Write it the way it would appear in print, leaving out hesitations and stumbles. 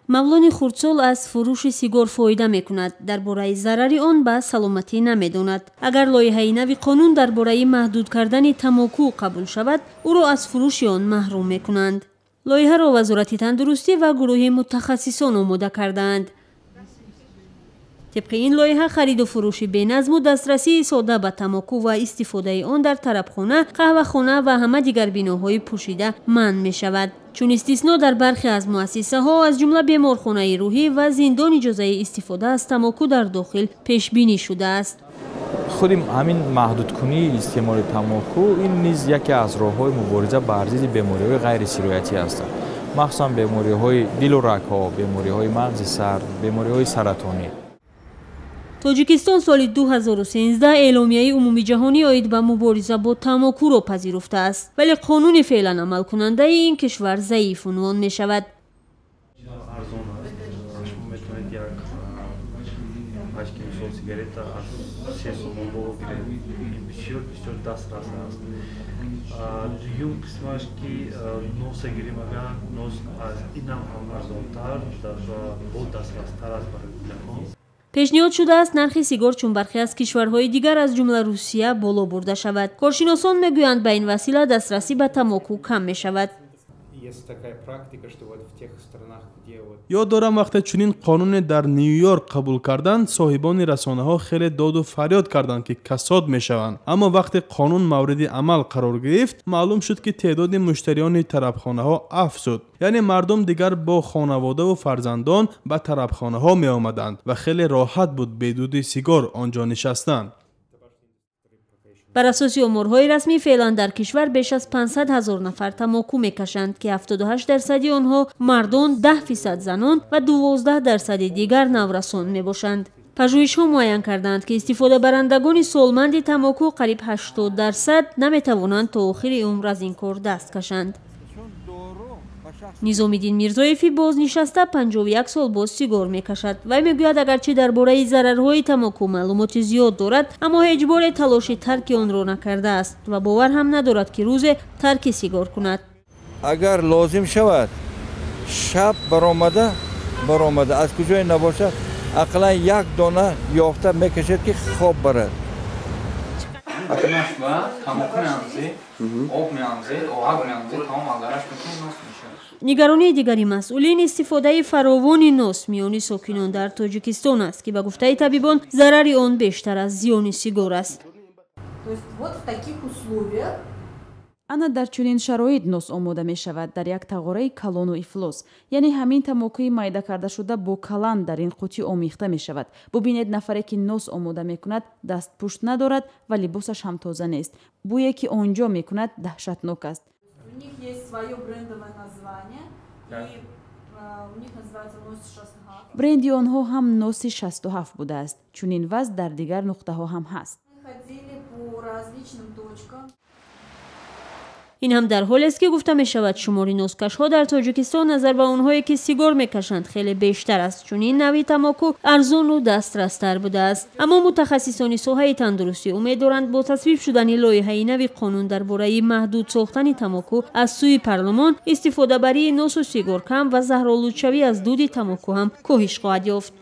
Мавлони хурдсол аз фурӯши сигор фоида мекунад, дар бораи зарари он ба саломатӣ намедонад. Агар лоиҳаи нави қонун дар бораи маҳдуд кардани тамоку қабул шавад, ӯро аз фурӯши он маҳрум мекунанд. Лоиҳаро Вазорати тандурустӣ ва гурӯҳи мутахассисон омода кардаанд. Тибқи ин лоиҳа, хариду фурӯши беназму дастрасии сода ба тамоку ва истифодаи он дар тарабхона, қаҳвахона ва ҳама дигар биноҳои пӯшида манъ мешавад. Чун истисно, дар бархе аз муассисаҳо, аз ҷумла беморхонаи рӯҳӣ ва зиндон, иҷозаи истифода аз тамоку дар дохил пешбинӣ шудааст. Худи ҳамин маҳдудкунии истеъмоли тамоку ин низ яке аз роҳҳои мубориза бар зидди бемориҳои ғайрисироятӣ ҳастанд, махсусан бемориҳои дилу рагҳо, бемориҳои мағзи сар, бемориҳои саратонӣ. Тоҷикистон соли 2013 эъломияи умумиҷаҳонӣ оид ба мубориза бо тамокуро пазируфтааст, вале қонуни феълан амалкунандаи ин кишвар заиф унвон мешавад. Арзон аст. Шумо метавонед як пачки, мисол, сигарета аз 3 сомон боло гиред. Ин бисёр бисёр дастрас аст. Дуюм қисмаш, ки носа гирем, агар нос аз инам ҳам арзонтар ва бо дастрастар аст барои кӯдакон. Пешниҳод шудааст, нархи сигор чун бархе аз кишварҳои дигар, аз ҷумла Русия, боло бурда шавад. Коршиносон мегӯянд, ба ин васила дастрасӣ ба тамоку кам мешавад. Есть такая практика, что вот в тех странах, где вот Ёд дорам, вақте чунин қонуне дар Ню Йорк қабул карданд, соҳибони расонаҳо хеле доду фарёд карданд, ки касод мешаванд. Аммо вақте қонун мавриди амал қарор гирифт, маълум шуд, ки теъдоди муштариёни тарабхонаҳо афзуд, яъне мардум дигар бо хонаводаву фарзандон ба тарабхонаҳо меомаданд ва хеле роҳат буд бедуди сигор он ҷо нишастан. Бар асоси оморҳои расмӣ, феълан дар кишвар беш аз 500 ҳазор нафар тамоку мекашанд, ки 78 дарсади онҳо мардон, 10 фисад занон ва 12 дарсади дигар наврасон мебошанд. Пажӯҳишҳо муайян кардаанд, ки истифодабарандагони солманди тамоку қариб 80 дарсад наметавонанд то охири умр аз ин кор даст кашанд. Низомиддин Мирзоеви бознишаста 51 сол боз сигор мекашад. Вай мегӯяд, агарчи дар бораи зарарҳои тамоку маълумоти зиёд дорад, аммо ҳеҷ боре талоши тарки онро накардааст ва бовар ҳам надорад, ки рӯзе тарки сигор кунад. Агар лозим шавад, шаб баромада, аз куҷое набошад, ақаллан як дона ёфта мекашад, ки хоб барад. Тамоку меамзед, об меамзед, оҳак меамзед, тамом алдараш мекунед, нос мешавад. Нигаронии дигари масъулин истифодаи фаровони нос миёни сокинон дар Тоҷикистон аст, ки ба гуфтаи табибон, зарари он бештар аз зиёни сигор аст. Ана дар чунин шароит нос омода мешавад, дар як тағораи калону ифлос. Яъне ҳамин тамокуи майда кардашуда бо каланд дар ин қутӣ омехта мешавад. Бубинед, нафаре, ки нос омода мекунад, дастпӯшт надорад ва либосаш ҳам тоза нест. Бӯе, ки он ҷо мекунад, даҳшатнок аст. У них есть свое брендовое название, и у них называется «Носи 67». Бренди онҳо ҳам «Носи 67» будааст. Чунин вазъ дар дигар нуқтаҳо ҳам ҳаст. Ходили по различным точкам. Ин ҳам дар ҳолест, ки гуфта мешавад, шумори носкашҳо дар Тоҷикистон назар ба онҳое, ки сигор мекашанд, хеле бештар аст, чун ин навъи тамоку арзону дастрастар будааст. Аммо мутахассисони соҳаи тандурустӣ умед доранд, бо тасвиб шудани лоиҳаи нави қонун дар бораи маҳдуд сохтани тамоку аз сӯи парлумон, истифодабарии носу сигор кам ва заҳролудшавӣ аз дуди тамоку ҳам коҳиш хоҳад ёфт.